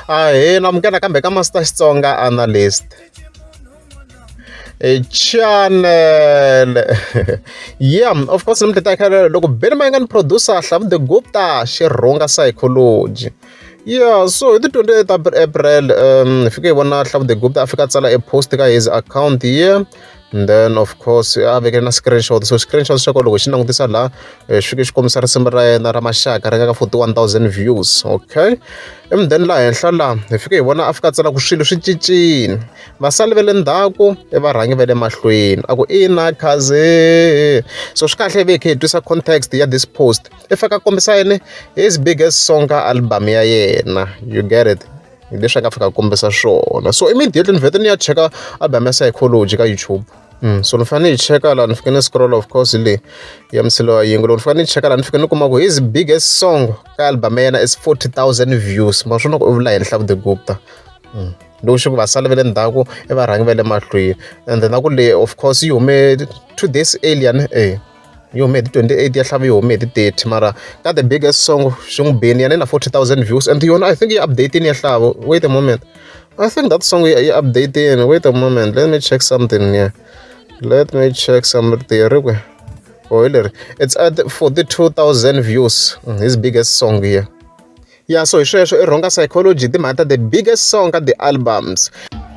Ahee, namukela kambe ka Master Xitsonga Analyst channel. Yeah, of course namuntlha ta khale loko Benny Mayengani producer Hlavu the Gupta xi rhunga Psychology. Yeah, so hi ti 28 April hi fike hi vona Hlavu the Gupta a fika a tsala e post ka his account here. And then of course a vekele na screenshot. So screenshot xa kona loko xi langutisa laha, xi fike xi kombisa risimu ra yena ra Maxaka ri nga ka 41,000 views. Okay, and then laha henhla laha hi fike hi vona a fika a tsala ku swilo swi cincile, vasali va le ndzhaku i varhangi va le mahlweni, a ku ina khaze. So swi kahle hi ve hi kha hi twisa context ya this post. I fika a kombisa yini? His biggest song ka album ya yena, you get it? Hi leswi a nga fika a kombisa swona. So immediately ni vhete ni ya cheka album ya Psychology ka YouTube. So ni fanele ni yi cheka laha, ni fike ni scroll, of course leyi ya Msilo wa Yingwe. Loko ni fika ni cheka laha, ni fike ni kuma ku his biggest song ka album ya yena is 40,000 views. Ma swona ku u vula yini Hlavu the Gupta loko xi ku vasali va le ndzhaku i varhangi va le mahlweni? And then na ku leyi of course yi hume 2 days earlier, ne e yi hume hi ti 28 ya Hlavu, yi hume hi ti 30, mara ka the biggest song xi n'wi bini yena yi na 40,000 views. And yona I think yi update-ini ya Hlavu. Wait a moment, I think that song yi update-ini. Wait a moment, let me check something here, let me check something ri kwe. Oh, hi leri, it's at 42,000 views, his biggest song here. Yeah, so hi sweswo i rhonga Psychology, timhaka ta the biggest song ka the albums.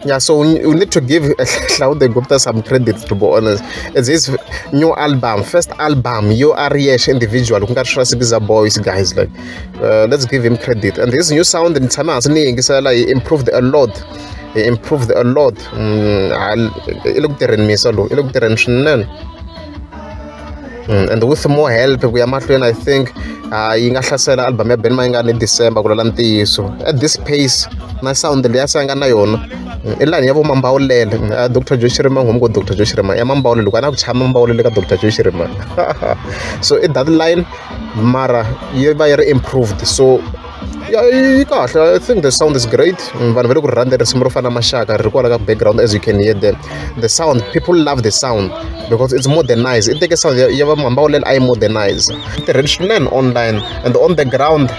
Yeah, so we need to give Hlawu the Gupta some credit, to be honest. It's his new album, first album yo a ri yexe individual, ku nga ri swa Sikiza Boys, guys. Like, let's give him credit. And his new sound, ni tshame hansi ni yingisela, he improved a lot. He improved a lot. I le ku tirheni misa lowu, i le ku tirheni swinene. And with more help ku ya mahlweni, I think yi nga hlasela album ya Benny Mayengani hi December, ku lwela ntiyiso. At this pace na sound leyi a se a nga na yona, i line ya vo Mambawulele, Dr Joe Shirimani, humi ku Dr Joe Shirimani ya Mambawulele, loko a na ku chaya Mambawulele ka Dr Joe Shirimani. So i that line, mara yi va yi ri improved. So ya yi kahle, I think the sound is great. Vanhu va le ku rhandza risimu ro fana na Maxaka ri kwala ka background. As you can hear the sound, people love the sound because it's modernized. I teke sound ya va Mambawulele a yi modernize. Tirheni swinene online and on the ground,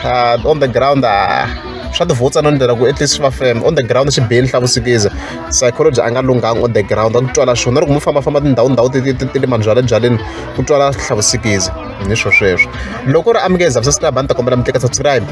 on the ground, swa tivutsa na ndlela ku at least swi va fem on the ground. Xi beni Hlavusikiza Psychology a nga lunghanga on the ground, a ku twala xona loko mo fambafamba tindhawu ndhawu ti le mabyalabyaleni, ku twala Hlavusikiza. Hi swo sweswo, loko ri amukeza subscribe, a ni ta kombela mi tlika subscribe.